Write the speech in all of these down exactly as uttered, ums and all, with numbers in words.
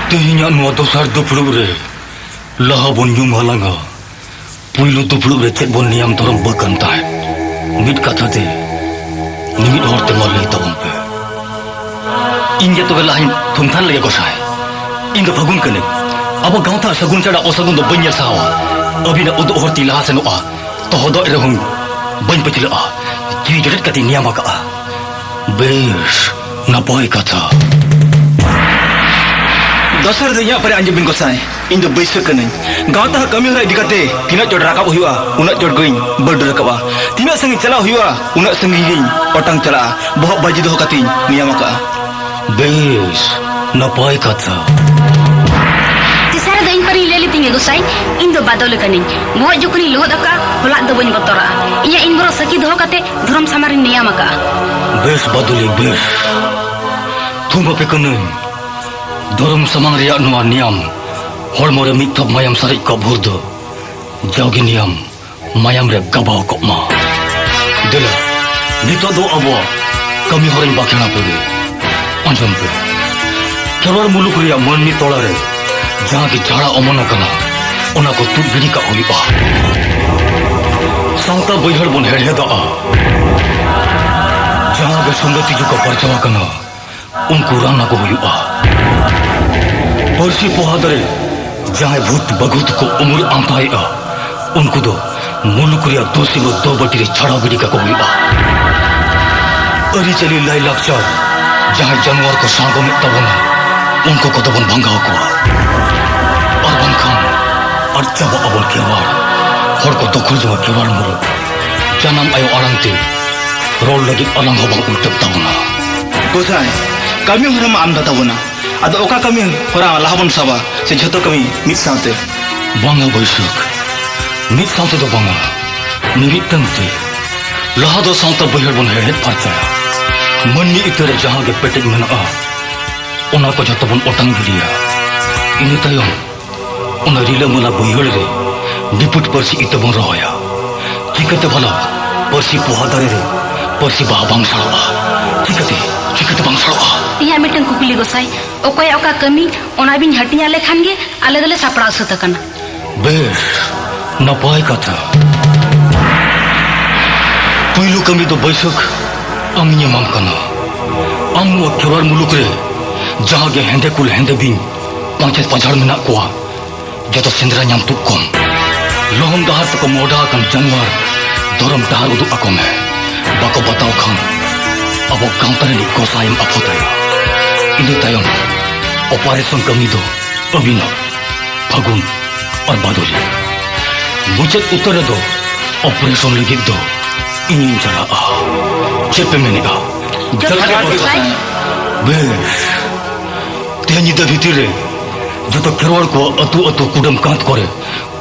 ᱛᱮᱦᱮᱧᱟᱜ ᱱᱚᱣᱟ ᱫᱚᱥᱟᱨ ᱫᱩᱯᱲᱩᱵ ᱨᱮ ᱞᱟᱦᱟ ᱵᱚᱱ ᱧᱩᱢ ᱦᱟᱞᱟᱝᱟ᱾ ᱯᱩᱭᱞᱩ ᱫᱩᱯᱲᱩᱵ ᱨᱮ ᱪᱮᱫ ᱵᱚᱱ ᱱᱤᱭᱟᱢ ᱫᱷᱚᱨᱚᱢ ᱵᱟᱹ ᱠᱟᱱ ᱛᱟᱦᱮᱸᱫ? ᱢᱤᱫ ᱠᱟᱛᱷᱟ ᱛᱮ, ᱢᱤᱢᱤᱫ ᱦᱚᱲ ᱛᱮ ᱢᱟ ᱞᱟᱹᱭ ᱛᱟᱵᱚᱱ ᱯᱮ᱾ ᱤᱧ ᱜᱮ ᱛᱚᱵᱮ ᱞᱟᱦᱟᱧ ᱛᱷᱩᱢᱛᱷᱟᱱ ᱞᱮᱜᱮ ᱜᱚᱸᱥᱟᱭ᱾ ᱤᱧ ᱫᱚ ᱯᱷᱟᱹᱜᱩᱱ ᱠᱟᱹᱱᱟᱹᱧ᱾ ᱟᱵᱚ ᱜᱟᱶᱛᱟ ᱥᱟᱹᱜᱩᱱ ᱪᱷᱟᱲᱟ ᱚᱥᱟᱹᱜᱩᱱ ᱫᱚ ᱵᱟᱹᱧ ᱧᱮᱞ ᱥᱟᱦᱟᱣᱟ᱾ ᱟᱹᱵᱤᱱᱟᱜ ᱩᱫᱩᱜ ᱦᱚᱨ ᱛᱤᱧ ᱞᱟᱦᱟ ᱥᱮᱱᱚᱜᱼᱟ᱾ ᱛᱚᱦᱚᱫᱚᱜ ᱨᱮᱦᱚᱸᱧ ᱵᱟᱹᱧ ᱯᱟᱹᱪᱷᱞᱟᱹᱜᱼᱟ᱾ ᱡᱤᱣᱤ ᱡᱚᱴᱮᱫ ᱠᱟᱛᱮᱧ ᱱᱤᱭᱟᱢ ᱟᱠᱟᱜᱼᱟ᱾ ᱵᱮᱥ, ᱱᱟᱯᱟᱭ ᱠᱟᱛᱷᱟ᱾ ᱫᱚᱥᱟᱨ ᱫᱚ ᱤᱧᱟᱹᱜ ᱯᱟᱨᱮ ᱟᱸᱡᱚᱢ ᱵᱤᱱ ᱜᱚᱸᱥᱟᱭ᱾ ᱤᱧ ᱫᱚ ᱵᱟᱹᱭᱥᱟᱹ ᱠᱟᱹᱱᱟᱹᱧ᱾ ᱜᱟᱶᱛᱟ ᱦᱟᱜ ᱠᱟᱹᱢᱤ ᱦᱚᱨᱟ ᱤᱫᱤ ᱠᱟᱛᱮ ᱛᱤᱱᱟᱹᱜ ᱪᱚᱴ ᱨᱟᱠᱟᱵ ᱦᱩᱭᱩᱜᱼᱟ, ᱩᱱᱟᱹᱜ ᱪᱚᱴ ᱜᱤᱧ ᱵᱟᱹᱰ ᱨᱟᱠᱟᱵᱼᱟ᱾ ᱛᱤᱱᱟᱹᱜ ᱥᱟᱺᱜᱤᱧ ᱪᱟᱞᱟᱜ ᱦᱩᱭᱩᱜᱼᱟ, ᱩᱱᱟᱹᱜ ᱥᱟᱺᱜᱤᱧ ᱜᱤᱧ ᱚᱴᱟᱝ ᱪᱟᱞᱟᱜᱼᱟ᱾ ᱵᱚᱦᱚᱜ ᱵᱟᱡᱤ ᱫᱚᱦᱚ ᱠᱟᱛᱮᱧ ᱱᱤᱭᱟᱢ ᱟᱠᱟᱜᱼᱟ᱾ ᱵᱮᱥ, ᱱᱟᱯᱟᱭ ᱠᱟᱛᱷᱟ᱾ ᱛᱮᱥᱟᱨ ᱨᱮᱫᱚ ᱤᱧ ᱯᱟᱹᱨᱤᱧ ᱞᱟᱹᱭ ᱞᱮᱛᱤᱧ ᱜᱮ ᱜᱚᱸᱥᱟᱭ, ᱤᱧ ᱫᱚ ᱵᱟᱫᱚᱞ ᱠᱟᱹᱱᱟᱹᱧ᱾ ᱵᱚᱦᱚᱜ ᱡᱚᱠᱷᱚᱱᱤᱧ ᱞᱚᱦᱚᱫ ᱟᱠᱟᱜᱼᱟ, ᱦᱚᱞᱟᱜ ᱫᱚ ᱵᱟᱹᱧ ᱵᱚᱛᱚᱨᱟᱜᱼᱟ᱾ ᱤᱧᱟᱹᱜ ᱤᱱ ᱵᱚᱨᱚ ᱥᱟᱹᱠᱷᱤ ᱫᱚᱦᱚ ᱠᱟᱛᱮ ᱫᱷᱚᱨᱚᱢ ᱥᱟᱢᱟᱝ ᱨᱤᱧ ᱱᱮᱭᱟᱢ ᱟᱠᱟᱜᱼᱟ᱾ ᱵᱮᱥ ᱵᱟᱫᱚᱞᱤ, ᱵᱮᱥ᱾ ᱛᱷᱩᱢ ᱟᱯᱮ ᱠᱟᱹᱱᱟᱹᱧ᱾ ᱫᱷᱚᱨᱚᱢ ᱥᱟᱢᱟᱝ ᱨᱮᱭᱟᱜ ᱱᱚᱣᱟ ᱱᱮᱭᱟᱢ, ᱦᱚᱲᱢᱚ ᱨᱮ ᱢᱤᱫ ᱛᱷᱚᱯ ᱢᱟᱭᱟᱢ ᱥᱟᱨᱮᱡ ᱠᱚᱜ ᱵᱷᱳᱨ ᱫᱚ ᱡᱟᱣᱜᱮ ᱱᱮᱭᱟᱢ ᱢᱟᱭᱟᱢ ᱨᱮ ᱜᱟᱵᱟᱣ ᱠᱚᱜ ᱢᱟ᱾ ᱫᱮᱞᱟ, ᱱᱤᱛᱚᱜ ᱫᱚ ᱟᱵᱚᱣᱟᱜ ᱠᱟᱹᱢᱤ ᱦᱚᱨᱟᱧ ᱵᱟᱠᱷᱮᱲ ᱟᱯᱮ ᱜᱮ᱾ ᱟᱸᱡᱚᱢ ᱯᱮ, ᱠᱷᱮᱨᱣᱟᱲ ᱢᱩᱞᱩᱠ ᱨᱮᱭᱟᱜ ᱢᱟᱹᱱᱢᱤ ᱛᱚᱲᱟ ᱨᱮ ᱡᱟᱦᱟᱸ ᱜᱮ ᱡᱷᱟᱲᱟ ᱚᱢᱚᱱ ᱟᱠᱟᱱᱟ, ᱚᱱᱟ ᱠᱚ ᱛᱩᱫ ᱜᱤᱰᱤ ᱠᱟᱜ ᱦᱩᱭᱩᱜᱼᱟ᱾ ᱥᱟᱶᱛᱟ ᱵᱟᱹᱭᱦᱟᱹᱲ ᱵᱚᱱ ᱦᱮᱲᱦᱮᱫᱟᱜᱼᱟ᱾ ᱡᱟᱦᱟᱸ ᱜᱮ ᱥᱩᱸᱰᱟᱹ ᱛᱤᱡᱩ ᱠᱚ ᱯᱟᱨᱪᱟᱣ ᱟᱠᱟᱱᱟ, ᱩᱱᱠᱩ ᱨᱟᱱ ᱟᱠᱚ ᱦᱩᱭᱩᱜᱼᱟ᱾ ᱯᱟᱹᱨᱥᱤ ᱯᱚᱦᱟ ᱫᱟᱨᱮ ᱡᱟᱦᱟᱸᱭ ᱵᱷᱩᱛ ᱵᱟᱹᱜᱷᱩᱛ ᱠᱚ ᱩᱢᱩᱞ ᱟᱢᱛᱟᱭᱮᱫᱼᱟ, ᱩᱱᱠᱩ ᱫᱚ ᱢᱩᱞᱩᱠ ᱨᱮᱭᱟᱜ ᱫᱳᱥᱤᱢᱟᱹ ᱫᱚ ᱵᱟᱹᱴᱤ ᱨᱮ ᱪᱷᱟᱲᱟᱣ ᱜᱤᱰᱤ ᱠᱟᱠᱚ ᱦᱩᱭᱩᱜᱼᱟ᱾ ᱟᱹᱨᱤᱪᱟᱹᱞᱤ ᱞᱟᱭᱼᱞᱟᱠᱪᱟᱨ ᱡᱟᱦᱟᱸᱭ ᱡᱟᱱᱣᱟᱨ ᱠᱚ ᱥᱟᱬᱜᱚᱢᱮᱫ ᱛᱟᱵᱚᱱᱟ, ᱩᱱᱠᱩ ᱠᱚᱫᱚ ᱵᱚᱱ ᱵᱷᱟᱸᱜᱟᱣ ᱠᱚᱣᱟ᱾ ᱟᱨ ᱵᱟᱝᱠᱷᱟᱱ ᱟᱫ ᱪᱟᱵᱟᱜ ᱟᱵᱚᱱ ᱠᱷᱮᱨᱣᱟᱲ᱾ ᱦᱚᱲ ᱠᱚ ᱫᱚᱠᱷᱚᱞ ᱡᱚᱝᱟ ᱠᱷᱮᱨᱣᱟᱲ ᱢᱩᱞᱩᱠ᱾ ᱡᱟᱱᱟᱢ ᱟᱭᱳ ᱟᱲᱟᱝ ᱛᱮ ᱨᱚᱲ ᱞᱟᱹᱜᱤᱫ ᱟᱞᱟᱝ ᱦᱚᱸ ᱵᱟᱝ ᱩᱞᱴᱟᱹᱜ ᱛᱟᱵᱚᱱᱟ᱾ ᱜᱚᱸᱥᱟᱭ, ᱠᱟᱹᱢᱤ ᱦᱚᱨᱟ ᱢᱟ ᱟᱢᱫᱟ ᱛᱟᱵᱚᱱᱟ᱾ ᱟᱫᱚ ᱚᱠᱟ ᱠᱟᱹᱢᱤ ᱦᱚᱨᱟ ᱞᱟᱦᱟ ᱵᱚᱱ ᱥᱟᱵᱟ, ᱥᱮ ᱡᱷᱚᱛᱚ ᱠᱟᱹᱢᱤ ᱢᱤᱫ ᱥᱟᱶᱛᱮ? ᱵᱟᱝᱟ ᱵᱟᱹᱭᱥᱟᱹᱠᱷ, ᱢᱤᱫ ᱥᱟᱶ ᱛᱮᱫᱚ ᱵᱟᱝᱟ, ᱢᱤᱢᱤᱫᱴᱟᱝ ᱛᱮ᱾ ᱞᱟᱦᱟ ᱫᱚ ᱥᱟᱶᱛᱟ ᱵᱟᱹᱭᱦᱟᱹᱲ ᱵᱚᱱ ᱦᱮᱲᱦᱮᱫ ᱯᱷᱟᱨᱪᱟᱭᱟ᱾ ᱢᱟᱹᱱᱢᱤ ᱤᱛᱟᱹ ᱨᱮ ᱡᱟᱦᱟᱸ ᱜᱮ ᱯᱮᱴᱮᱡ ᱢᱮᱱᱟᱜᱼᱟ, ᱚᱱᱟ ᱠᱚ ᱡᱷᱚᱛᱚ ᱵᱚᱱ ᱚᱴᱟᱝ ᱜᱤᱰᱤᱭᱟ᱾ ᱤᱱᱟᱹ ᱛᱟᱭᱚᱢ ᱚᱱᱟ ᱨᱤᱞᱟᱹᱢᱟᱞᱟ ᱵᱟᱹᱭᱦᱟᱹᱲ ᱨᱮ ᱞᱤᱯᱩᱴ ᱯᱟᱹᱨᱥᱤ ᱤᱛᱟᱹ ᱵᱚᱱ ᱨᱚᱦᱚᱭᱟ᱾ ᱪᱤᱠᱟᱹᱛᱮ ᱵᱷᱟᱞᱟ ᱯᱟᱹᱨᱥᱤ ᱯᱚᱦᱟ ᱫᱟᱨᱮ ᱨᱮ ᱯᱟᱹᱨᱥᱤ ᱵᱟᱦᱟ ᱵᱟᱝ ᱥᱟᱲᱚᱜᱼᱟ? ᱪᱤᱠᱟᱹᱛᱮ, ᱪᱤᱠᱟᱹᱛᱮ ᱵᱟᱝ ᱥᱟᱲᱚᱜᱼᱟ? ᱤᱧᱟᱹᱜ ᱢᱤᱫᱴᱟᱝ ᱠᱩᱠᱞᱤ ᱜᱚᱸᱥᱟᱭ, ᱚᱠᱚᱭᱟᱜ ᱚᱠᱟ ᱠᱟᱹᱢᱤ, ᱚᱱᱟ ᱵᱤᱱ ᱦᱟᱹᱴᱤᱧ ᱟᱞᱮ ᱠᱷᱟᱱ ᱜᱮ ᱟᱞᱮ ᱫᱚᱞᱮ ᱥᱟᱯᱲᱟᱣ ᱥᱟᱹᱛ ᱟᱠᱟᱱᱟ᱾ ᱵᱮᱥ, ᱱᱟᱯᱟᱭ ᱠᱟᱛᱷᱟ᱾ ᱯᱩᱭᱞᱩ ᱠᱟᱹᱢᱤ ᱫᱚ ᱵᱟᱹᱭᱥᱟᱹᱠᱷ, ᱟᱢᱤᱧ ᱮᱢᱟᱢ ᱠᱟᱱᱟ᱾ ᱟᱢ ᱱᱚᱣᱟ ᱠᱷᱮᱨᱣᱟᱲ ᱢᱩᱞᱩᱠ ᱨᱮ ᱡᱟᱦᱟᱸ ᱜᱮ ᱦᱮᱸᱫᱮ ᱠᱩᱞ ᱦᱮᱸᱫᱮ ᱵᱤᱧ ᱯᱟᱸᱡᱮ ᱯᱟᱸᱡᱷᱟᱲ ᱢᱮᱱᱟᱜ ᱠᱚᱣᱟ, ᱡᱚᱛᱚ ᱥᱮᱸᱫᱽᱨᱟ ᱧᱟᱢ ᱛᱩᱫ ᱠᱚᱢ᱾ ᱞᱚᱦᱚᱢ ᱰᱟᱦᱟᱨ ᱛᱮᱠᱚ ᱢᱚᱦᱰᱟ ᱟᱠᱟᱱ ᱡᱟᱱᱣᱟᱨ ᱫᱷᱚᱨᱚᱢ ᱰᱟᱦᱟᱨ ᱩᱫᱩᱜ ᱟᱠᱚ ᱢᱮ᱾ ᱵᱟᱠᱚ ᱵᱟᱛᱟᱣ ᱠᱷᱟᱱ ᱟᱵᱚ ᱜᱟᱶᱛᱟ ᱨᱤᱱᱤᱡ ᱜᱚᱸᱥᱟᱭᱮᱢ ᱟᱯᱚᱛᱟᱭᱟ᱾ ᱤᱱᱟᱹ ᱛᱟᱭᱚᱢ operation ᱠᱟᱹᱢᱤ ᱫᱚ ᱟᱹᱵᱤᱱᱟᱜ, ᱯᱷᱟᱹᱜᱩᱱ ᱟᱨ ᱵᱟᱫᱚᱞᱤ᱾ ᱢᱩᱪᱟᱹᱫ ᱩᱛᱟᱹᱨ ᱨᱮᱫᱚ operation ᱞᱟᱹᱜᱤᱫ ᱫᱚ ᱤᱧᱤᱧ ᱪᱟᱞᱟᱜᱼᱟ᱾ ᱪᱮᱫ ᱯᱮ ᱢᱮᱱᱮᱫᱼᱟ? ᱡᱚᱛᱷᱟᱛ ᱜᱚᱸᱥᱟᱭ᱾ ᱵᱮᱥ᱾ ᱛᱮᱦᱮᱧ ᱧᱤᱫᱟᱹ ᱵᱷᱤᱛᱤᱨ ᱨᱮ ᱡᱚᱛᱚ ᱠᱷᱮᱨᱣᱟᱲ ᱠᱚᱣᱟᱜ ᱟᱹᱛᱩ ᱟᱹᱛᱩ ᱠᱩᱰᱟᱹᱢ ᱠᱟᱸᱛ ᱠᱚᱨᱮ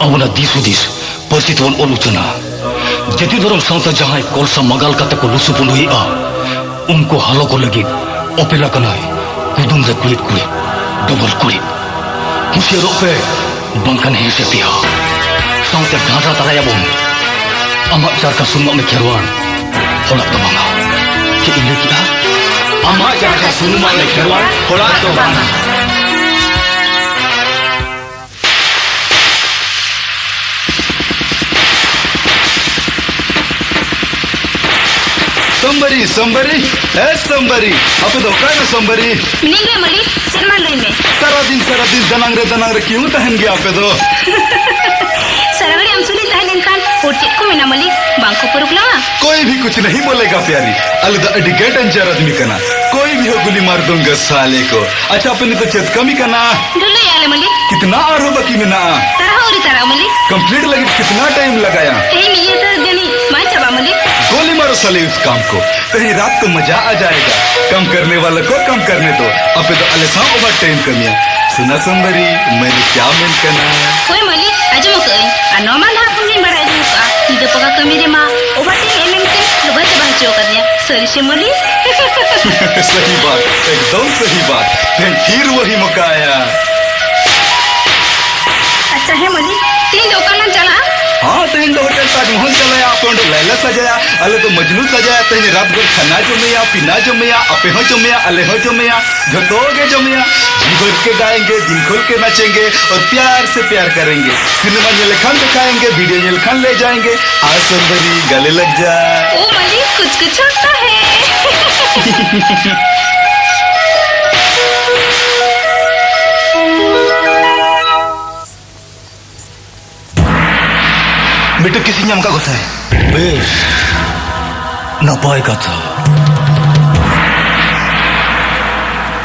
ᱟᱵᱚᱱᱟᱜ ᱫᱤᱥ ᱦᱩᱫᱤᱥ ᱯᱟᱹᱨᱥᱤ ᱛᱮᱵᱚᱱ ᱚᱞ ᱩᱪᱷᱟᱹᱱᱟ᱾ ᱡᱟᱹᱛᱤ ᱫᱷᱚᱨᱚᱢ ᱥᱟᱶᱛᱟ ᱡᱟᱦᱟᱸᱭ ᱠᱚᱞᱥᱟ ᱢᱟᱜᱟᱞ ᱠᱟᱛᱮ ᱠᱚ ᱞᱩᱥᱩ ᱯᱩᱸᱰᱩᱭᱮᱫᱼᱟ, ᱩᱱᱠᱩ ᱦᱟᱞᱚ ᱠᱚ ᱞᱟᱹᱜᱤᱫ ᱚᱯᱮᱞᱟ ᱠᱟᱱᱟᱭ ᱠᱩᱫᱩᱢ ᱨᱮ ᱠᱩᱲᱤᱫ ᱠᱩᱲᱤᱫ, ᱰᱚᱵᱚᱞ ᱠᱩᱲᱤᱫ᱾ ᱦᱩᱸᱥᱤᱭᱟᱹᱨᱚᱜ ᱯᱮ, ᱵᱟᱝᱠᱷᱟᱱ ᱦᱮᱸ ᱥᱮ ᱯᱮᱭᱟ ᱥᱟᱶᱛᱮ ᱰᱟᱸᱰᱟ ᱛᱟᱨᱟᱭᱟᱵᱚᱱ᱾ ᱟᱢᱟᱜ ᱪᱟᱨᱠᱟ ᱥᱩᱱᱩᱢᱟᱜ ᱢᱮ ᱠᱷᱮᱨᱣᱟᱲ, ᱦᱚᱲᱟᱜ ᱫᱚ ᱵᱟᱝᱟ᱾ ᱪᱮᱫ ᱤᱧ ᱞᱟᱹᱭ ᱠᱮᱫᱟ? ᱟᱢᱟᱜ ᱪᱟᱨᱠᱟ ᱥᱩᱱᱩᱢᱟᱜ ᱢᱮ ᱠᱷᱮᱨᱣᱟᱲ, ᱦᱚᱲᱟᱜ ᱫᱚ ᱵᱟᱝᱟ᱾ ᱥᱚᱢᱵᱟᱨᱤ, ᱥᱚᱢᱵᱟᱨᱤ, ᱮ ᱥᱚᱢᱵᱟᱨᱤ, ᱟᱯᱮ ᱫᱚ ᱚᱠᱟᱭ ᱱᱟ ᱥᱚᱢᱵᱟᱨᱤ? ᱢᱤᱱᱟᱹᱧ ᱜᱮᱭᱟ ᱢᱟᱹᱞᱤᱠ, ᱪᱮᱫ ᱢᱟ ᱞᱟᱹᱭ ᱢᱮ᱾ ᱥᱟᱨᱟ ᱫᱤᱱ, ᱥᱟᱨᱟ ᱫᱤᱱ ᱫᱟᱱᱟᱝ ᱨᱮ, ᱫᱟᱱᱟᱝ ᱨᱮ ᱠᱤᱭᱩ ᱛᱟᱦᱮᱱ ᱜᱮᱭᱟ ᱟᱯᱮ ᱫᱚ? ᱥᱟᱨᱟ ᱜᱷᱟᱹᱲᱤᱡ ᱟᱢ ᱥᱩᱨ ᱨᱤᱧ ᱛᱟᱦᱮᱸ ᱞᱮᱱᱠᱷᱟᱱ ᱦᱚᱲ ᱪᱮᱫ ᱠᱚ ᱢᱮᱱᱟ ᱢᱟᱹᱞᱤᱠ, ᱵᱟᱝ ᱠᱚ ᱯᱟᱹᱨᱩᱠᱷ ᱞᱟᱢᱟ? कोई भी कुछ नहीं बोलेगा प्यारी, ᱟᱞᱮ ᱫᱚ ᱟᱹᱰᱤ ᱜᱮ danger ᱟᱫᱢᱤ ᱠᱟᱱᱟ, कोई भी हो गोली मार दूंगा साले को। ᱟᱪᱪᱷᱟ, ᱟᱯᱮ ᱱᱤᱛᱚᱜ ᱪᱮᱫ ᱠᱟᱹᱢᱤ ᱠᱟᱱᱟ? ᱰᱷᱩᱞᱩᱭ ᱟᱞᱮ ᱢᱟᱹᱞᱤᱠ᱾ कितना ᱟᱨᱦᱚᱸ ᱵᱟᱹᱠᱤ ᱢᱮᱱᱟᱜᱼᱟ? ᱛᱟᱨᱟ ᱦᱚᱸ ᱟᱹᱣᱨᱤ ᱛᱟᱨᱟᱜᱼᱟ ᱢᱟᱹᱞᱤᱠ᱾ Complete ᱞᱟᱹᱜᱤᱫ कितना time लगाया? ᱛᱮᱦᱮᱧ ᱢᱤᱫ ᱧᱤᱫᱟᱹ ᱡᱟᱹᱱᱤᱡ ᱵᱟᱭ ᱪᱟᱵᱟᱜᱼᱟ ᱢᱟᱹᱞᱤᱠ᱾ गोली मारो साले उस काम को, कहीं रात को मजा आ जाएगा। काम करने वालों को काम करने दो, ᱟᱯᱮ ᱫᱚ ᱟᱞᱮ ᱥᱟᱶ overtime ᱠᱟᱹᱢᱤᱭᱟ᱾ सुना ᱥᱚᱢᱵᱟᱨᱤ, ᱢᱮᱱ ᱠᱮᱭᱟ ᱢᱮᱱ ᱠᱟᱱᱟ᱾ ᱦᱳᱭ ᱢᱟᱹᱞᱤᱠ, ᱟᱸᱡᱚᱢ ᱟᱠᱟᱫᱟᱹᱧ᱾ ᱟᱨ ᱱᱚᱣᱟ ᱢᱟ ᱞᱟᱦᱟ ᱠᱷᱚᱱ ᱜᱤᱧ ᱵᱟᱲᱟᱭ ᱟᱹᱜᱩ ᱟᱠᱟᱫᱼᱟ, ᱧᱤᱫᱟᱹ ᱯᱟᱠᱟ ᱠᱟᱹᱢᱤ ᱨᱮᱢᱟ overtime ᱮᱢ ᱮᱢ ᱛᱮ ᱞᱚᱜᱟ ᱪᱟᱵᱟ ᱦᱚᱪᱚ ᱟᱠᱟᱫᱤᱧᱟ᱾ ᱥᱟᱹᱨᱤ ᱥᱮ ᱢᱟᱹᱞᱤᱠ? सही बात, एकदम सही बात। ᱛᱮᱦᱮᱧ ᱯᱷᱤᱨ ᱣᱟᱦᱤ ᱢᱚᱠᱟ ᱟᱭᱟ᱾ ᱟᱪᱪᱷᱟ, ᱦᱮᱸ ᱢᱟᱹᱞᱤᱠ, ᱛᱮᱦᱮᱧ ᱫᱚ ᱚᱠᱟ ᱞᱟᱝ ᱪᱟᱞᱟᱜᱼᱟ? ᱦᱮᱸ, ᱛᱮᱦᱮᱧ ᱫᱚ ᱦᱳᱴᱮᱞ ᱛᱟᱡᱽᱢᱚᱦᱚᱞ ᱪᱟᱞᱟᱜᱼᱟ᱾ ᱠᱚᱸᱰ ᱞᱟᱭᱞᱟ ᱥᱟᱡᱟᱭᱟ, ᱟᱞᱮ ᱫᱚ ᱢᱚᱡᱽᱱᱩ ᱥᱟᱡᱟᱭᱟ᱾ ᱛᱮᱦᱮᱧ ᱨᱟᱛ ᱵᱷᱚᱨ ᱠᱷᱟᱱᱟ ᱡᱚᱢᱮᱭᱟ, ᱯᱤᱱᱟ ᱡᱚᱢᱮᱭᱟ, ᱟᱯᱮ ᱦᱚᱸ ᱡᱚᱢᱮᱭᱟ, ᱟᱞᱮ ᱦᱚᱸ ᱡᱚᱢᱮᱭᱟ, ᱡᱷᱚᱛᱚ ᱜᱮ ᱡᱚᱢᱮᱭᱟ᱾ दिन भर के गाएंगे, दिन खोल के नाचेंगे और प्यार से प्यार करेंगे। सिनेमा ᱧᱮᱞ ᱠᱷᱟᱱ ᱫᱮᱠᱷᱟएंगे, वीडियो ᱧᱮᱞ ᱠᱷᱟᱱ ले जाएंगे। आ सुंदरी गले लग जा। ओ मालिक, कुछ कुछ होता है। ᱢᱤᱫᱴᱟᱝ ᱠᱮᱥᱤᱧ ᱧᱟᱢ ᱠᱟᱜ ᱜᱚᱸᱥᱟᱭ᱾ ᱵᱮᱥ, ᱱᱟᱯᱟᱭ ᱠᱟᱛᱷᱟ᱾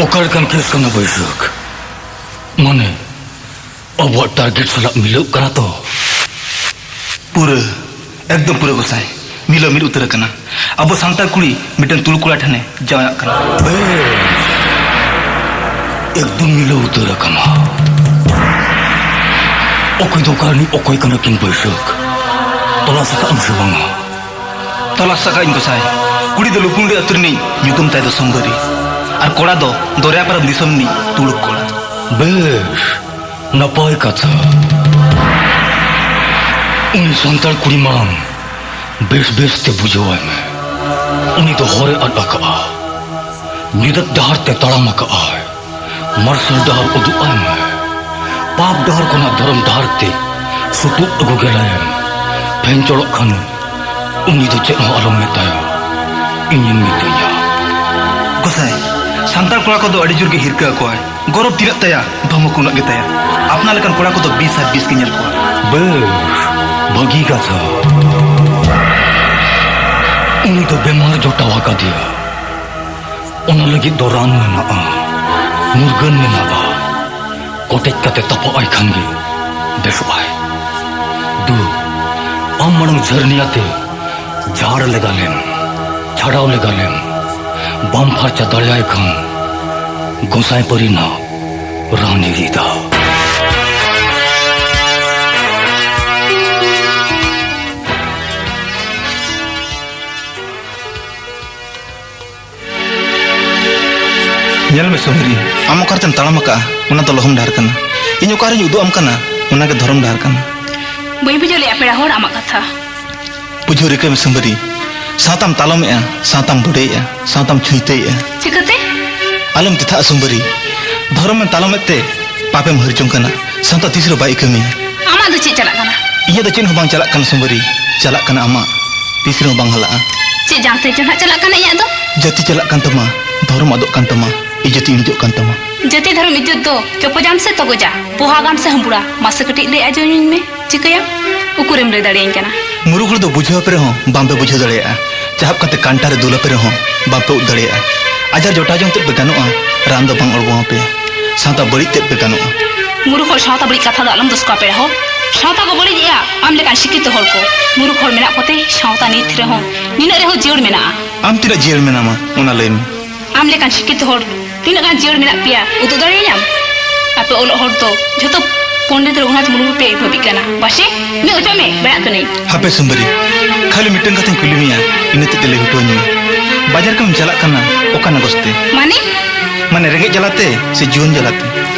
ᱚᱠᱟ ᱞᱮᱠᱟᱱ ᱠᱮᱥ ᱠᱟᱱᱟ ᱵᱟᱹᱭᱥᱟᱹᱠᱷ? ᱢᱟᱱᱮ, ᱟᱵᱚᱣᱟᱜ ᱴᱟᱨᱜᱮᱴ ᱥᱟᱞᱟᱜ ᱢᱤᱞᱟᱹᱜ ᱠᱟᱱᱟ ᱛᱚ? ᱯᱩᱨᱟᱹ, ᱮᱠᱫᱚᱢ ᱯᱩᱨᱟᱹ ᱜᱚᱸᱥᱟᱭ, ᱢᱤᱞᱟᱹᱣ ᱢᱤᱫ ᱩᱛᱟᱹᱨ ᱟᱠᱟᱱᱟ᱾ ᱟᱵᱚ ᱥᱟᱱᱛᱟᱲ ᱠᱩᱲᱤ ᱢᱤᱫᱴᱟᱝ ᱛᱩᱲᱩᱠ ᱠᱚᱲᱟ ᱴᱷᱮᱱᱮ ᱡᱟᱶᱟᱭᱚᱜ ᱠᱟᱱᱟ᱾ ᱵᱮᱥ, ᱮᱠᱫᱚᱢ ᱢᱤᱞᱟᱹᱣ ᱩᱛᱟᱹᱨ ᱟᱠᱟᱱᱟ᱾ ᱚᱠᱚᱭ ᱫᱚ ᱚᱠᱟ ᱨᱤᱱᱤᱡ ᱚᱠᱚᱭ ᱠᱟᱱᱟ ᱠᱤᱱ ᱵᱟᱹᱭᱥᱟᱹᱠᱷ? ᱛᱚᱞᱟᱥ ᱟᱠᱟᱫ ᱟᱢ ᱥᱮ ᱵᱟᱝᱟ? ᱛᱚᱞᱟᱥ ᱟᱠᱟᱫ ᱟᱹᱧ ᱜᱚᱸᱥᱟᱭ᱾ ᱠᱩᱲᱤ ᱫᱚ ᱞᱩᱯᱩᱱᱰᱤ ᱟᱹᱛᱩ ᱨᱤᱱᱤᱡ, ᱧᱩᱛᱩᱢ ᱛᱟᱭ ᱫᱚ ᱥᱩᱱᱫᱚᱨᱤ᱾ ᱟᱨ ᱠᱚᱲᱟ ᱫᱚ ᱫᱚᱨᱭᱟ ᱯᱟᱨᱚᱢ ᱫᱤᱥᱚᱢ ᱨᱤᱱᱤᱡ ᱛᱩᱲᱩᱠ ᱠᱚᱲᱟ᱾ ᱵᱮᱥ, ᱱᱟᱯᱟᱭ ᱠᱟᱛᱷᱟ᱾ ᱩᱱᱤ ᱥᱟᱱᱛᱟᱲ ᱠᱩᱲᱤ ᱢᱟᱲᱟᱝ ᱵᱮᱥ ᱵᱮᱥ ᱛᱮ ᱵᱩᱡᱷᱟᱹᱣᱟᱭ ᱢᱮ᱾ ᱩᱱᱤ ᱫᱚ ᱦᱚᱨᱮ ᱟᱫ ᱟᱠᱟᱫᱼᱟ, ᱧᱩᱛᱟᱹᱛ ᱰᱟᱦᱟᱨ ᱛᱮ ᱛᱟᱲᱟᱢ ᱟᱠᱟᱫᱼᱟᱭ᱾ ᱢᱟᱨᱥᱟᱞ ᱰᱟᱦᱟᱨ ᱩᱫᱩᱜ ᱟᱭ ᱢᱮ᱾ ᱯᱟᱯ ᱰᱟᱦᱟᱨ ᱠᱷᱚᱱᱟᱜ ᱫᱷᱚᱨᱚᱢ ᱰᱟᱦᱟᱨ ᱛᱮ ᱥᱩᱛᱩᱜ ᱟᱹᱜᱩ ᱜᱮᱞᱟᱭᱮᱢ᱾ ᱯᱷᱮᱧᱪᱚᱲᱚᱜ ᱠᱷᱟᱱ ᱩᱱᱤ ᱫᱚ ᱪᱮᱫ ᱦᱚᱸ ᱟᱞᱚᱢ ᱢᱮᱛᱟᱭᱟ, ᱤᱧᱮᱢ ᱢᱮᱛᱟᱹᱧᱟ᱾ ᱜᱚᱸᱥᱟᱭ, ᱥᱟᱱᱛᱟᱲ ᱠᱚᱲᱟ ᱠᱚᱫᱚ ᱟᱹᱰᱤ ᱡᱳᱨ ᱜᱮ ᱦᱤᱨᱠᱟᱹ ᱟᱠᱚᱣᱟᱭ᱾ ᱜᱚᱨᱚᱵᱽ ᱛᱤᱱᱟᱹᱜ ᱛᱟᱭᱟ, ᱫᱷᱚᱢᱚᱠ ᱩᱱᱟᱹᱜ ᱜᱮ ᱛᱟᱭᱟ᱾ ᱟᱯᱱᱟᱨ ᱞᱮᱠᱟᱱ ᱠᱚᱲᱟ ᱠᱚᱫᱚ ᱵᱤᱥ ᱟᱨ ᱵᱤᱥ ᱜᱮ ᱧᱮᱞ ᱠᱚᱣᱟ᱾ ᱵᱮᱥ, ᱵᱷᱟᱹᱜᱤ ᱠᱟᱛᱷᱟ᱾ ᱩᱱᱤ ᱫᱚ ᱵᱮᱢᱟᱨ ᱡᱚᱴᱟᱣ ᱟᱠᱟᱫᱮᱭᱟ, ᱚᱱᱟ ᱞᱟᱹᱜᱤᱫ ᱫᱚ ᱨᱟᱱ ᱢᱮᱱᱟᱜᱼᱟ, ᱢᱩᱨᱜᱟᱹᱱ ᱢᱮᱱᱟᱜᱼᱟ᱾ ᱠᱚᱴᱮᱡ ᱠᱟᱛᱮ ᱛᱟᱯᱟᱜ ᱟᱭ ᱠᱷᱟᱱ ᱜᱮ ᱵᱮᱥᱚᱜ ᱟᱭ᱾ ᱫᱩ, ᱟᱢ ᱢᱟᱲᱟᱝ ᱡᱷᱟᱹᱨᱱᱤᱭᱟᱛᱮ ᱡᱷᱟᱲ ᱞᱮᱜᱟ ᱞᱮᱢ, ᱪᱷᱟᱰᱟᱣ ᱞᱮᱜᱟ ᱞᱮᱢ᱾ ᱵᱟᱢ ᱯᱷᱟᱨᱪᱟ ᱫᱟᱲᱮᱭᱟᱭ ᱠᱷᱟᱱ ᱜᱚᱸᱥᱟᱭ ᱯᱟᱹᱨᱤ ᱱᱟᱜ ᱨᱟᱱ ᱤᱫᱤᱭᱮᱫᱟ᱾ ᱧᱮᱞ ᱢᱮ ᱥᱩᱱᱫᱨᱤ, ᱟᱢ ᱚᱠᱟ ᱨᱮᱪᱚᱢ ᱛᱟᱲᱟᱢ ᱟᱠᱟᱫᱼᱟ, ᱚᱱᱟ ᱫᱚ ᱞᱚᱦᱚᱢ ᱰᱟᱦᱟᱨ ᱠᱟᱱᱟ᱾ ᱤᱧ ᱚᱠᱟ ᱨᱤᱧ ᱩᱫᱩᱜ ᱟᱢ ᱠᱟᱱᱟ, ᱚᱱᱟ ᱜᱮ ᱫᱷᱚᱨᱚᱢ ᱰᱟᱦᱟᱨ ᱠᱟᱱᱟ᱾ ᱵᱟᱹᱧ ᱵᱩᱡᱷᱟᱹᱣ ᱞᱮᱫᱼᱟ ᱯᱮᱲᱟ ᱦᱚᱲ ᱟᱢᱟᱜ ᱠᱟᱛᱷᱟ᱾ ᱵᱩᱡᱷᱟᱹᱣ ᱨᱤᱠᱟᱹᱭ ᱢᱮ ᱥᱩᱢᱵᱟᱹᱨᱤ, ᱥᱟᱶᱛᱟᱢ ᱛᱟᱞᱚᱢᱮᱜᱼᱟ, ᱥᱟᱶᱛᱟᱢ ᱵᱚᱰᱮᱭᱮᱜᱼᱟ, ᱥᱟᱶᱛᱟᱢ ᱪᱷᱩᱭᱛᱟᱹᱭᱮᱜᱼᱟ᱾ ᱪᱤᱠᱟᱹᱛᱮ? ᱟᱞᱚᱢ ᱛᱮᱛᱷᱟᱜᱼᱟ ᱥᱩᱢᱵᱟᱹᱨᱤ, ᱫᱷᱚᱨᱚᱢᱮᱢ ᱛᱟᱞᱚᱢᱮᱫ ᱛᱮ ᱯᱟᱯᱮᱢ ᱦᱟᱹᱨ ᱡᱚᱝ ᱠᱟᱱᱟ, ᱥᱟᱶᱛᱟ ᱛᱤᱥ ᱨᱮᱦᱚᱸ ᱵᱟᱭ ᱤᱠᱟᱹ ᱢᱮᱭᱟ᱾ ᱟᱢᱟᱜ ᱫᱚ ᱪᱮᱫ ᱪᱟᱞᱟᱜ ᱠᱟᱱᱟ? ᱤᱧᱟᱹᱜ ᱫᱚ ᱪᱮᱫ ᱦᱚᱸ ᱵᱟᱝ ᱪᱟᱞᱟᱜ ᱠᱟᱱᱟ ᱥᱩᱢᱵᱟᱹᱨᱤ, ᱪᱟᱞᱟᱜ ᱠᱟᱱᱟ ᱟᱢᱟᱜ, ᱛᱤᱥ ᱨᱮᱦᱚᱸ ᱵᱟᱝ ᱦᱟᱞᱟᱜᱼᱟ᱾ ᱪᱮᱫ ᱡᱟᱝᱛᱮ ᱪᱚ ᱱᱟᱦᱟᱜ ᱪᱟᱞᱟᱜ ᱠᱟᱱᱟ ᱤᱧᱟᱹᱜ ᱫᱚ? ᱡᱟᱹᱛᱤ ᱪᱟᱞᱟᱜ ᱠᱟᱱ ᱛᱟᱢᱟ, ᱫᱷᱚᱨᱚᱢ ᱟᱫᱚᱜ ᱠᱟᱱ ᱛᱟᱢᱟ, ᱤᱡᱽᱡᱚᱛ ᱤᱬᱤᱡᱚᱜ ᱠᱟᱱ ᱛᱟᱢᱟ᱾ ᱡᱟᱹᱛᱤ ᱫᱷᱚᱨᱚᱢ ᱤᱡᱽᱡᱚᱛ ᱫᱚ ᱪᱚᱯᱚᱡᱟᱢ ᱥᱮ ᱛᱚᱜᱚᱡᱟ, ᱯᱚᱦᱟᱜᱟᱢ ᱥᱮ ᱦᱟᱹᱢᱵᱩᱲᱟ, ᱢᱟᱥᱮ ᱠᱟᱹᱴᱤᱡ ᱞᱟᱹᱭ ᱟᱸᱡᱚᱢᱟᱹᱧ ᱢᱮ᱾ ᱪᱤᱠᱟᱹᱭᱟᱢ? ᱩᱠᱩᱨᱮᱢ ᱞᱟᱹᱭ ᱫᱟᱲᱮᱭᱟᱹᱧ ᱠᱟᱱᱟ? ᱢᱩᱨᱩᱠ ᱦᱚᱲ ᱫᱚ ᱵᱩᱡᱷᱟᱹᱣ ᱟᱯᱮ ᱨᱮᱦᱚᱸ ᱵᱟᱝᱯᱮ ᱵᱩᱡᱷᱟᱹᱣ ᱫᱟᱲᱮᱭᱟᱜᱼᱟ᱾ ᱪᱟᱦᱟᱵ ᱠᱟᱛᱮ ᱠᱟᱱᱴᱟ ᱨᱮ ᱫᱩᱞ ᱟᱯᱮ ᱨᱮᱦᱚᱸ ᱵᱟᱝᱯᱮ ᱩᱵ ᱫᱟᱲᱮᱭᱟᱜᱼᱟ᱾ ᱟᱡᱟᱨ ᱡᱚᱴᱟᱣ ᱡᱚᱝ ᱛᱮᱫ ᱯᱮ ᱜᱟᱱᱚᱜᱼᱟ, ᱨᱟᱱ ᱫᱚ ᱵᱟᱝ ᱚᱲᱜᱚ ᱟᱯᱮᱭᱟ᱾ ᱥᱟᱶᱛᱟ ᱵᱟᱹᱲᱤᱡ ᱛᱮᱫ ᱯᱮ ᱜᱟᱱᱚᱜᱼᱟ᱾ ᱢᱩᱨᱩᱠ ᱦᱚᱲ ᱥᱟᱶᱛᱟ ᱵᱟᱹᱲᱤᱡ ᱠᱟᱛᱷᱟ ᱫᱚ ᱟᱞᱚᱢ ᱫᱚᱥ ᱠᱚᱣᱟ ᱯᱮᱲᱟ ᱦᱚᱲ᱾ ᱥᱟᱶᱛᱟ ᱠᱚ ᱵᱟᱹᱲᱤᱡᱮᱜᱼᱟ ᱟᱢ ᱞᱮᱠᱟᱱ ᱥᱤᱠᱠᱷᱤᱛᱚ ᱦᱚᱲ ᱠᱚ᱾ ᱢᱩᱨᱩᱠ ᱦᱚᱲ ᱢᱮᱱᱟᱜ ᱠᱚᱛᱮ ᱥᱟᱶᱛᱟ ᱱᱤᱛ ᱨᱮᱦᱚᱸ ᱱᱤᱱᱟᱹᱜ ᱨᱮᱦᱚᱸ ᱡᱤᱭᱟᱹᱲ ᱢᱮᱱᱟᱜᱼᱟ᱾ ᱟᱢ ᱛᱤᱱᱟᱹᱜ ᱡᱤᱭᱟᱹᱲ ᱢᱮᱱᱟᱢᱟ ᱚᱱᱟ ᱞᱟᱹᱭ ᱢᱮ᱾ ᱟᱢ ᱞᱮᱠᱟᱱ ᱥᱤᱠᱠᱷᱤᱛᱚ ᱦᱚᱲ ᱛᱤᱱᱟᱹᱜ ᱜᱟᱱ ᱡᱤᱭᱟᱹᱲ ᱢᱮᱱᱟᱜ ᱯᱮᱭᱟ, ᱩᱫᱩᱜ ᱫᱟᱲᱮᱭᱟᱹᱧᱟᱢ? ᱟᱯᱮ ᱚᱞᱚᱜ ᱦᱚᱲ ᱫᱚ ᱡᱷᱚᱛᱚ ᱯᱚᱱᱰᱤᱛ ᱨᱚᱜᱷᱩᱱᱟᱛᱷ ᱢᱩᱨᱢᱩ ᱯᱮ ᱵᱷᱟᱹᱵᱤᱜ ᱠᱟᱱᱟ ᱵᱟᱥᱮ? ᱢᱮ ᱚᱪᱚᱜ ᱢᱮ, ᱵᱟᱲᱟᱜ ᱠᱟᱹᱱᱟᱹᱧ᱾ ᱦᱟᱯᱮ ᱥᱩᱢᱵᱟᱹᱨᱤ, ᱠᱷᱟᱹᱞᱤ ᱢᱤᱫᱴᱟᱝ ᱠᱟᱛᱷᱟᱧ ᱠᱩᱞᱤ ᱢᱮᱭᱟ, ᱤᱱᱟᱹ ᱛᱮᱫ ᱞᱟᱹᱭ ᱦᱚᱴᱚ ᱟᱹᱧ ᱢᱮ᱾ ᱵᱟᱡᱟᱨ ᱠᱟᱹᱢᱤᱢ ᱪᱟᱞᱟᱜ ᱠᱟᱱᱟ ᱚᱠᱟ ᱱᱟᱜᱚᱥ ᱛᱮ? ᱢᱟᱱᱮ? ᱢᱟᱱᱮ ᱨᱮᱸᱜᱮᱡ ᱡᱟᱞᱟᱛᱮ ᱥᱮ ᱡᱩᱣᱟᱹᱱ ᱡᱟᱞᱟᱛᱮ?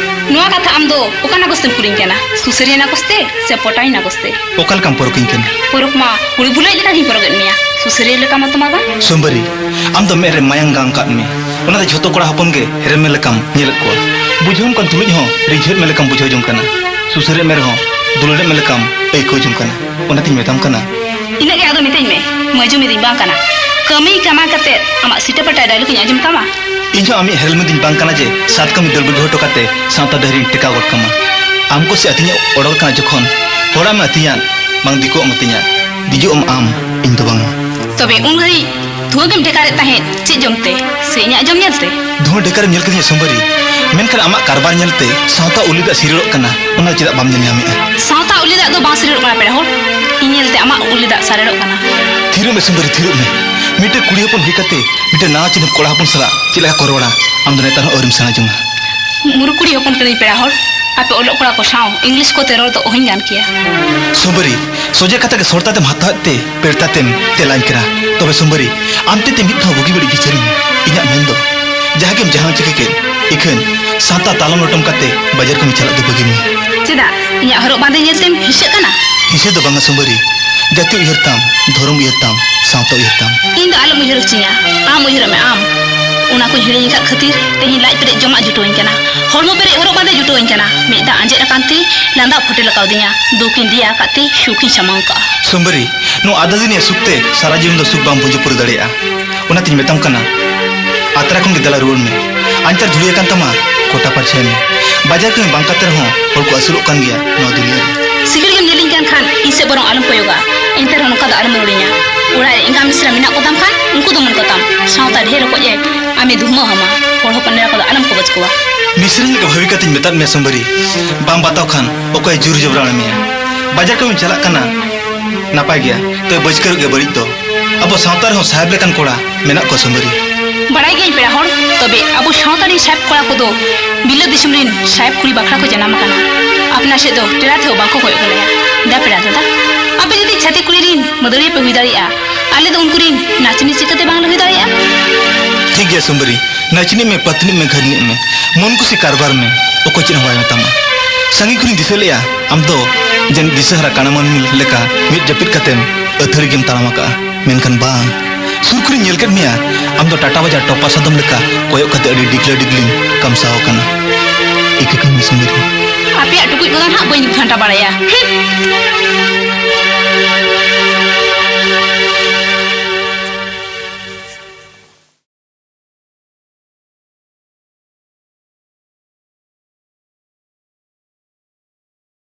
ᱱᱚᱣᱟ ᱠᱟᱛᱷᱟ ᱟᱢ ᱫᱚ ᱚᱠᱟ ᱱᱟᱜᱚᱥ ᱛᱮᱢ ᱠᱩᱞᱤᱧ ᱠᱟᱱᱟ? ᱥᱩᱥᱟᱹᱨᱤᱭᱟᱹ ᱱᱟᱜᱚᱥ ᱛᱮ ᱥᱮ ᱯᱚᱴᱟᱣᱤᱡ ᱱᱟᱜᱚᱥ ᱛᱮ? ᱚᱠᱟ ᱞᱮᱠᱟᱢ ᱯᱚᱨᱚᱠᱤᱧ ᱠᱟᱱᱟ? ᱯᱚᱨᱚᱠ ᱢᱟ ᱠᱩᱲᱤ ᱵᱩᱞᱟᱹᱭᱤᱡ ᱞᱮᱠᱟ ᱜᱤᱧ ᱯᱚᱨᱚᱠᱮᱫ ᱢᱮᱭᱟ, ᱥᱩᱥᱟᱹᱨᱤᱭᱟᱹ ᱞᱮᱠᱟ ᱢᱟ ᱛᱚ ᱵᱟᱝ᱾ ᱥᱩᱢᱵᱟᱹᱨᱤ, ᱟᱢ ᱫᱚ ᱢᱮᱫ ᱨᱮ ᱢᱟᱭᱟᱝ ᱜᱟᱝ ᱠᱟᱫ ᱢᱮ, ᱚᱱᱟᱛᱮ ᱡᱷᱚᱛᱚ ᱠᱚᱲᱟ ᱦᱚᱯᱚᱱ ᱜᱮ ᱦᱮᱨᱮᱢ ᱢᱮ ᱞᱮᱠᱟᱢ ᱧᱮᱞᱮᱫ ᱠᱚᱣᱟ᱾ ᱵᱩᱡᱷᱟᱹᱣᱟᱢ ᱠᱟᱱ ᱛᱩᱞᱩᱡ ᱦᱚᱸ ᱨᱤᱡᱷᱟᱹᱣᱮᱫ ᱢᱮ ᱞᱮᱠᱟᱢ ᱵᱩᱡᱷᱟᱹᱣ ᱡᱚᱝ ᱠᱟᱱᱟ᱾ ᱥᱩᱥᱟᱹᱨᱮᱫ ᱢᱮ ᱨᱮᱦᱚᱸ ᱫᱩᱞᱟᱹᱲᱮᱫ ᱢᱮ ᱞᱮᱠᱟᱢ ᱟᱹᱭᱠᱟᱹᱣ ᱡᱚᱝ ᱠᱟᱱᱟ᱾ ᱚᱱᱟᱛᱤᱧ ᱢᱮᱛᱟᱢ ᱠᱟᱱᱟ᱾ ᱤᱱᱟᱹᱜ ᱜᱮ ᱟᱫᱚ ᱢᱤᱛᱟᱹᱧ ᱢᱮ, ᱢᱟᱹᱡᱩ ᱢᱤᱫᱤᱧ ᱵᱟᱝ ᱠᱟᱱᱟ᱾ ᱠᱟᱹᱢᱤ ᱠᱟᱢᱟᱣ ᱠᱟᱛᱮ ᱟᱢᱟᱜ ᱥᱤᱴᱟᱹ ᱯᱟᱴᱟ dialogue ᱤᱧ ᱟᱸᱡᱚᱢ ᱛᱟᱢᱟ? ᱤᱧ ᱦᱚᱸ ᱟᱢᱤᱡ ᱦᱮᱨᱮᱞ ᱢᱤᱫᱤᱧ ᱵᱟᱝ ᱠᱟᱱᱟ ᱡᱮ ᱥᱟᱛ ᱠᱟᱹᱢᱤ ᱫᱟᱹᱲ ᱵᱟᱹᱜᱤ ᱦᱚᱴᱚ ᱠᱟᱛᱮ ᱥᱟᱶᱛᱟ ᱰᱟᱹᱦᱤᱨᱤᱧ ᱴᱮᱠᱟᱣ ᱜᱚᱫ ᱠᱟᱢᱟ᱾ ᱟᱢ ᱠᱚ ᱥᱮ ᱟᱹᱛᱤᱧᱮ ᱚᱰᱚᱠ ᱠᱟᱱᱟ ᱡᱚᱠᱷᱚᱱ, ᱦᱚᱲᱟᱜ ᱮᱢ ᱟᱹᱛᱤᱧᱟ, ᱵᱟᱝ ᱫᱤᱠᱩᱣᱟᱜ ᱮᱢ ᱟᱹᱛᱤᱧᱟ, ᱫᱮᱡᱚᱜ ᱟᱢ ᱟᱢ, ᱤᱧ ᱫᱚ ᱵᱟᱝᱟ᱾ ᱛᱚᱵᱮ ᱩᱱ ᱜᱷᱟᱹᱲᱤᱡ ᱫᱷᱩᱣᱟᱹ ᱜᱮᱢ ᱰᱷᱮᱠᱟᱨᱮᱫ ᱛᱟᱦᱮᱸᱫ ᱪᱮᱫ ᱡᱚᱢ ᱛᱮ? ᱥᱮ ᱤᱧᱟᱹᱜ ᱡᱚᱢ ᱧᱮᱞ ᱛᱮ? ᱫᱷᱩᱣᱟᱹ ᱰᱷᱮᱠᱟᱨᱮᱢ ᱧᱮᱞ ᱠᱤᱫᱤᱧᱟ ᱥᱩᱢᱵᱟᱹᱨᱤ, ᱢᱮᱱᱠᱷᱟᱱ ᱟᱢᱟᱜ ᱠᱟᱨᱵᱟᱨ ᱧᱮᱞ ᱛᱮ ᱥᱟᱶᱛᱟ ᱩᱞᱤ ᱫᱟᱜ ᱥᱤᱨᱤᱲᱚᱜ ᱠᱟᱱᱟ, ᱚᱱᱟ ᱪᱮᱫᱟᱜ ᱵᱟᱢ ᱧᱮᱞ ᱧᱟᱢᱮᱫᱼᱟ? ᱥᱟᱶᱛᱟ ᱩᱞᱤ ᱫᱟᱜ ᱫᱚ ᱵᱟᱝ ᱥᱤᱨᱤᱲᱚᱜ ᱠᱟᱱᱟ ᱯᱮᱲᱟ ᱦᱚᱲ, ᱤᱧ ᱧᱮᱞ ᱛᱮ ᱟᱢᱟᱜ ᱩᱞᱤ ᱫᱟᱜ ᱥᱟᱨᱮᱲᱚᱜ ᱠᱟᱱᱟ᱾ ᱛᱷᱤᱨᱚᱜ ᱢᱮ ᱥᱩᱢᱵᱟᱹᱨᱤ, ᱛᱷᱤᱨᱚᱜ ᱢᱮ᱾ ᱢᱤᱫᱴᱮᱱ ᱠᱩᱲᱤ ᱦᱚᱯᱚᱱ ᱦᱩᱭ ᱠᱟᱛᱮ ᱢᱤᱫᱴᱮᱱ ᱱᱟᱣᱟ ᱪᱤᱱᱦᱟᱹᱯ ᱠᱚᱲᱟ ᱦᱚᱯᱚᱱ ᱥᱟᱞᱟᱜ ᱪᱮᱫ ᱞᱮᱠᱟ ᱠᱚ ᱨᱚᱲᱟ, ᱟᱢ ᱫᱚ ᱱᱮᱛᱟᱨ ᱦᱚᱸ ᱟᱹᱣᱨᱤᱢ ᱥᱮᱬᱟ ᱡᱚᱝᱟ᱾ ᱢᱩᱨᱩᱠ ᱠᱩᱲᱤ ᱦᱚᱯᱚᱱ ᱠᱟᱹᱱᱟᱹᱧ ᱯᱮᱲᱟ ᱦᱚᱲ, ᱟᱯᱮ ᱚᱞᱚᱜ ᱠᱚᱲᱟ ᱠᱚ ᱥᱟᱶ ᱤᱝᱞᱤᱥ ᱠᱚᱛᱮ ᱨᱚᱲ ᱫᱚ ᱚᱦᱚᱧ ᱜᱟᱱ ᱠᱮᱭᱟ᱾ ᱥᱩᱢᱵᱟᱹᱨᱤ, ᱥᱚᱡᱷᱮ ᱠᱟᱛᱷᱟ ᱜᱮ ᱥᱚᱲᱛᱟ ᱛᱮᱢ ᱦᱟᱛᱟᱣᱮᱫ ᱛᱮ ᱯᱮᱲᱛᱟ ᱛᱮᱢ ᱛᱮᱞᱟᱧ ᱠᱟᱱᱟ᱾ ᱛᱚᱵᱮ ᱥᱩᱢᱵᱟᱹᱨᱤ, ᱟᱢ ᱛᱮ ᱛᱮ ᱢᱤᱫ ᱫᱷᱟᱣ ᱵᱩᱜᱤ ᱵᱟᱹᱲᱤᱡ ᱵᱤᱪᱟᱹᱨᱤᱧ ᱢᱮ᱾ ᱤᱧᱟᱹᱜ ᱢᱮᱱ ᱫᱚ, ᱡᱟᱦᱟᱸ ᱜᱮᱢ ᱡᱟᱦᱟᱸ ᱪᱤᱠᱟᱹ ᱠᱮᱫ, ᱤᱠᱷᱟᱹᱱ ᱥᱟᱶᱛᱟ ᱛᱟᱞᱚᱢ ᱞᱚᱴᱚᱢ ᱠᱟᱛᱮ ᱵᱟᱡᱟᱨ ᱠᱟᱹᱢᱤ ᱪᱟᱞᱟᱜ ᱫᱚ ᱵᱟᱹᱜᱤ ᱢᱮ᱾ ᱪᱮᱫᱟᱜ? ᱤᱧᱟᱹᱜ ᱦᱚᱨᱚᱜ ᱵᱟᱸᱫᱮ ᱧᱮᱞ ᱛᱮᱢ ᱦᱤᱸᱥᱟᱹᱜ ᱠᱟᱱᱟ? ᱦᱤᱸᱥᱟᱹ ᱫᱚ ᱵᱟᱝᱟ ᱥᱩᱢᱵᱟᱹᱨᱤ, ᱡᱟᱹᱛᱤ ᱩᱭᱦᱟᱹᱨ ᱛᱟᱢ, ᱫᱷᱚᱨᱚᱢ ᱩᱭᱦᱟᱹᱨ ᱛᱟᱢ, ᱥᱟᱶᱛᱟ ᱩᱭᱦᱟᱹᱨ ᱛᱟᱢ᱾ ᱤᱧ ᱫᱚ ᱟᱞᱚᱢ ᱩᱭᱦᱟᱹᱨ ᱦᱚᱪᱚᱧᱟ, ᱟᱢ ᱩᱭᱦᱟᱹᱨᱚᱜ ᱢᱮ ᱟᱢ᱾ ᱚᱱᱟ ᱠᱚᱧ ᱦᱤᱲᱤᱧ ᱟᱠᱟᱫ ᱠᱷᱟᱹᱛᱤᱨ ᱛᱮᱦᱮᱧ ᱞᱟᱡ ᱯᱮᱨᱮᱡ ᱡᱚᱢᱟᱜ ᱡᱩᱴᱟᱹᱣᱟᱹᱧ ᱠᱟᱱᱟ, ᱦᱚᱲᱢᱚ ᱯᱮᱨᱮᱡ ᱦᱚᱨᱚᱜ ᱵᱟᱸᱫᱮ ᱡᱩᱴᱟᱹᱣᱟᱹᱧ ᱠᱟᱱᱟ᱾ ᱢᱮᱫ ᱫᱟᱜ ᱟᱸᱡᱮᱫ ᱟᱠᱟᱱ ᱛᱮ ᱞᱟᱸᱫᱟ ᱯᱷᱚᱴᱮᱞ ᱟᱠᱟᱣᱫᱤᱧᱟ᱾ ᱫᱩᱠᱤᱧ ᱫᱮᱭᱟ ᱟᱠᱟᱫ ᱛᱮ ᱥᱩᱠᱤᱧ ᱥᱟᱢᱟᱝ ᱠᱟᱜᱼᱟ᱾ ᱥᱩᱢᱵᱟᱹᱨᱤ, ᱱᱚᱣᱟ ᱟᱫᱟ ᱫᱩᱱᱤᱭᱟᱹ ᱥᱩᱠ ᱛᱮ ᱥᱟᱨᱟ ᱡᱤᱭᱚᱱ ᱫᱚ ᱥᱩᱠ ᱵᱟᱢ ᱵᱩᱡᱷᱟᱹᱣ ᱯᱩᱨᱟᱹᱣ ᱫᱟᱲᱮᱭᱟᱜᱼᱟ᱾ ᱚᱱᱟᱛᱤᱧ ᱢᱮᱛᱟᱢ ᱠᱟᱱᱟ, ᱟᱛᱨᱟ ᱠᱷᱚᱱ ᱜᱮ ᱫᱮᱞᱟ ᱨᱩᱣᱟᱹᱲ ᱢᱮ᱾ ᱟᱧᱪᱟᱨ ᱫᱷᱩᱲᱤ ᱟᱠᱟᱱ ᱛᱟᱢᱟ ᱠᱚᱴᱟ ᱯᱟᱨᱪᱷᱟᱭ ᱢᱮ᱾ ᱵᱟᱡᱟᱨ ᱠᱟᱹᱢᱤ ᱵᱟᱝ ᱠᱟᱛᱮ ᱨᱮᱦᱚᱸ ᱦᱚᱲ ᱠᱚ ᱟᱹᱥᱩᱞᱚᱜ ᱠᱟᱱ ᱜᱮᱭᱟ ᱱᱚᱣᱟ ᱫᱩᱱᱤᱭᱟᱹ ᱨᱮ᱾ ᱥᱤᱠᱲᱤ ᱜᱮᱢ ᱧᱮᱞᱤᱧ ᱠᱟᱱ ᱠᱷᱟᱱ ᱤᱧ ᱥᱮᱫ ᱵᱚᱨᱚᱝ ᱟᱞᱚᱢ ᱠᱚᱭᱚᱜᱟ, ᱮᱱᱛᱮ ᱨᱮᱦᱚᱸ ᱱᱚᱝᱠᱟ ᱫᱚ ᱟᱞᱚᱢ ᱨᱩᱣᱟᱹᱲᱤᱧᱟ᱾ ᱚᱲᱟᱜ ᱨᱮ ᱮᱸᱜᱟ ᱢᱤᱥᱨᱟ ᱢᱮᱱᱟᱜ ᱠᱚᱛᱟᱢ ᱠᱷᱟᱱ ᱩᱱᱠᱩ ᱫᱚ ᱢᱚᱱ ᱠᱚᱛᱟᱢ, ᱥᱟᱶᱛᱟ ᱰᱷᱮᱨ ᱚᱠᱚᱡ ᱮ ᱟᱢᱮ ᱫᱷᱩᱢᱟᱹ ᱟᱢᱟ᱾ ᱦᱚᱲ ᱦᱚᱯᱚᱱ ᱮᱨᱟ ᱠᱚᱫᱚ ᱟᱞᱚᱢ ᱠᱚᱵᱚᱡ ᱠᱚᱣᱟ᱾ ᱢᱤᱥᱨᱟ ᱞᱮᱠᱟ ᱵᱷᱟᱹᱵᱤ ᱠᱟᱛᱮᱧ ᱢᱮᱛᱟᱫ ᱢᱮᱭᱟ ᱥᱩᱢᱵᱟᱹᱨᱤ, ᱵᱟᱢ ᱵᱟᱛᱟᱣ ᱠᱷᱟᱱ ᱚᱠᱚᱭ ᱡᱳᱨ ᱡᱚᱵᱨᱟᱣ ᱢᱮᱭᱟ? ᱵᱟᱡᱟᱨ ᱠᱟᱹᱢᱤᱢ ᱪᱟᱞᱟᱜ ᱠᱟᱱᱟ, ᱱᱟᱯᱟᱭ ᱜᱮᱭᱟ, ᱛᱚᱵᱮ ᱵᱟᱹᱪᱠᱟᱹᱨᱚᱜ ᱜᱮ ᱵᱟᱹᱲᱤᱡ ᱫᱚ᱾ ᱟᱵᱚ ᱥᱟᱶᱛᱟ ᱨᱮᱦᱚᱸ ᱥᱟᱦᱮᱵ ᱞᱮᱠᱟᱱ ᱠᱚᱲᱟ ᱢᱮᱱᱟᱜ ᱠᱚᱣᱟ ᱥᱩᱢᱵᱟᱹᱨᱤ᱾ ᱵᱟᱲᱟᱭ ᱜᱤᱭᱟᱹᱧ ᱯᱮᱲᱟ ᱦᱚᱲ, ᱛᱚᱵᱮ ᱟᱵᱚ ᱥᱟᱶᱛᱟ ᱨᱮᱱ ᱥᱟᱦᱮᱵ ᱠᱚᱲᱟ ᱠᱚᱫᱚ ᱵᱤᱞᱟᱹᱛ ᱫᱤᱥᱚᱢ ᱨᱮᱱ ᱥᱟᱦᱮᱵ ᱠᱩᱲᱤ ᱵᱟᱠᱷᱨᱟ ᱠᱚ ᱡᱟᱱᱟᱢ ᱟᱠᱟᱱᱟ᱾ ᱟᱯᱱᱟᱨ ᱥᱮᱫ ᱫᱚ ᱴᱮᱲᱟ ᱛᱮᱦᱚᱸ ᱵᱟᱝᱠᱚ ᱠᱚᱭᱚᱜ ᱜᱚᱞᱮᱭᱟ᱾ ᱫᱟ ᱯᱮᱲᱟ ᱫᱟᱫᱟ, ᱟᱯᱮ ᱡᱩᱫᱤ ᱪᱷᱟᱹᱛᱤᱠ ᱠᱩᱲᱤ ᱨᱮᱱ ᱢᱟᱹᱫᱟᱹᱲᱤᱭᱟᱹ ᱯᱮ ᱦᱩᱭ ᱫᱟᱲᱮᱭᱟᱜᱼᱟ, ᱟᱞᱮ ᱫᱚ ᱩᱱᱠᱩ ᱨᱮᱱ ᱱᱟᱪᱚᱱᱤ ᱪᱤᱠᱟᱹᱛᱮ ᱵᱟᱝᱞᱮ ᱦᱩᱭ ᱫᱟᱲᱮᱭᱟᱜᱼᱟ? ᱴᱷᱤᱠ ᱜᱮᱭᱟ ᱥᱩᱢᱵᱟᱹᱨᱤ, ᱱᱟᱪᱚᱱᱤᱡ ᱢᱮ, ᱯᱟᱹᱛᱱᱤᱡ ᱢᱮ, ᱜᱷᱟᱹᱨᱱᱤᱡ ᱢᱮ, ᱢᱚᱱ ᱠᱩᱥᱤ ᱠᱟᱨᱵᱟᱨ ᱢᱮ, ᱚᱠᱚᱭ ᱪᱮᱫ ᱦᱚᱸ ᱵᱟᱭ ᱢᱮᱛᱟᱢᱟ᱾ ᱥᱟᱺᱜᱤᱧ ᱠᱷᱚᱱᱤᱧ ᱫᱤᱥᱟᱹ ᱞᱮᱜᱼᱟ, ᱟᱢ ᱫᱚ ᱡᱟᱹᱱᱤᱡ ᱫᱤᱥᱟᱹ ᱦᱟᱨᱟ ᱠᱟᱬᱟ ᱢᱟᱹᱱᱢᱤ ᱞᱮᱠᱟ ᱢᱤᱫ ᱡᱟᱹᱯᱤᱫ ᱠᱟᱛᱮᱢ ᱟᱹᱛᱷᱟᱹᱲᱤ ᱜᱮᱢ ᱛᱟᱲᱟᱢ ᱟᱠᱟᱜᱼᱟ᱾ ᱢᱮᱱᱠᱷᱟᱱ ᱵᱟᱝ, ᱥᱩᱨ ᱠᱷᱚᱱᱤᱧ ᱧᱮᱞ ᱠᱮᱫ ᱢᱮᱭᱟ, ᱟᱢ ᱫᱚ ᱴᱟᱴᱟ ᱵᱟᱡᱟᱨ ᱴᱚᱯᱟ ᱥᱟᱫᱚᱢ ᱞᱮᱠᱟ ᱠᱚᱭᱚᱜ ᱠᱟᱛᱮ ᱟᱹᱰᱤ ᱰᱤᱜᱽᱞᱟᱹ ᱰᱤᱜᱽᱞᱤᱢ ᱠᱟᱢᱥᱟᱣ ᱟᱠᱟᱱᱟ᱾ ᱤᱠᱟᱹ ᱠᱟᱹᱧ ᱢᱮ ᱥᱩᱢᱵᱟᱹᱨᱤ᱾ ᱟᱯᱮᱭᱟᱜ ᱴᱩᱠᱩᱡ ᱠᱚᱫᱚ ᱱᱟᱦᱟᱜ ᱵᱟᱹᱧ ᱜᱷᱟᱱᱴᱟ ᱵᱟᱲᱟᱭᱟ᱾ ᱦᱩᱸ᱾